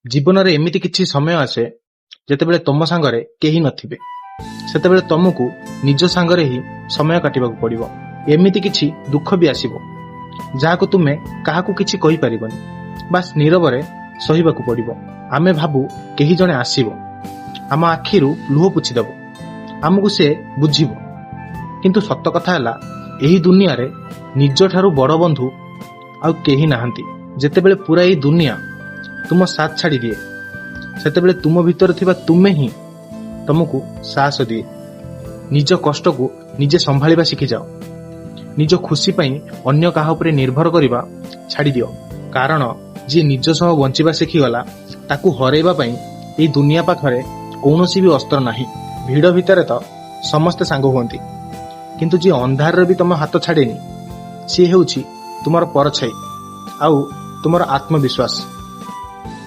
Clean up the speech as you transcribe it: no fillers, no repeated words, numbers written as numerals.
ଜୀବନରେ ଏମିତି କିଛି ସମୟ ଆସେ, ଯେତେବେଳେ ତମ ସାଙ୍ଗରେ କେହି ନଥିବେ। ସେତେବେଳେ ତମକୁ ନିଜ ସାଙ୍ଗରେ ହିଁ ସମୟ କାଟିବାକୁ ପଡ଼ିବ। ଏମିତି କିଛି ଦୁଃଖ ବି ଆସିବ, ଯାହାକୁ ତୁମେ କାହାକୁ କିଛି କହିପାରିବନି, ବାସ୍ ନୀରବରେ ସହିବାକୁ ପଡ଼ିବ। ଆମେ ଭାବୁ କେହି ଜଣେ ଆସିବ, ଆମ ଆଖିରୁ ଲୁହ ପୋଛିଦେବ, ଆମକୁ ସେ ବୁଝିବ। କିନ୍ତୁ ସତ କଥା ହେଲା, ଏହି ଦୁନିଆରେ ନିଜଠାରୁ ବଡ଼ ବନ୍ଧୁ ଆଉ କେହି ନାହାନ୍ତି। ଯେତେବେଳେ ପୁରା ଏଇ ଦୁନିଆ ତୁମ ସାଥ ଛାଡ଼ି ଦିଏ, ସେତେବେଳେ ତୁମ ଭିତରେ ଥିବା ତୁମେ ହିଁ ତମକୁ ସାହସ ଦିଏ। ନିଜ କଷ୍ଟକୁ ନିଜେ ସମ୍ଭାଳିବା ଶିଖିଯାଅ। ନିଜ ଖୁସି ପାଇଁ ଅନ୍ୟ କାହା ଉପରେ ନିର୍ଭର କରିବା ଛାଡ଼ିଦିଅ, କାରଣ ଯିଏ ନିଜ ସହ ବଞ୍ଚିବା ଶିଖିଗଲା, ତାକୁ ହରାଇବା ପାଇଁ ଏଇ ଦୁନିଆ ପାଖରେ କୌଣସି ବି ଅସ୍ତ୍ର ନାହିଁ। ଭିଡ଼ ଭିତରେ ତ ସମସ୍ତେ ସାଙ୍ଗ ହୁଅନ୍ତି, କିନ୍ତୁ ଯିଏ ଅନ୍ଧାରରେ ବି ତମ ହାତ ଛାଡ଼େନି, ସିଏ ହେଉଛି ତୁମର ପରଛାଇ ଆଉ ତୁମର ଆତ୍ମବିଶ୍ୱାସ।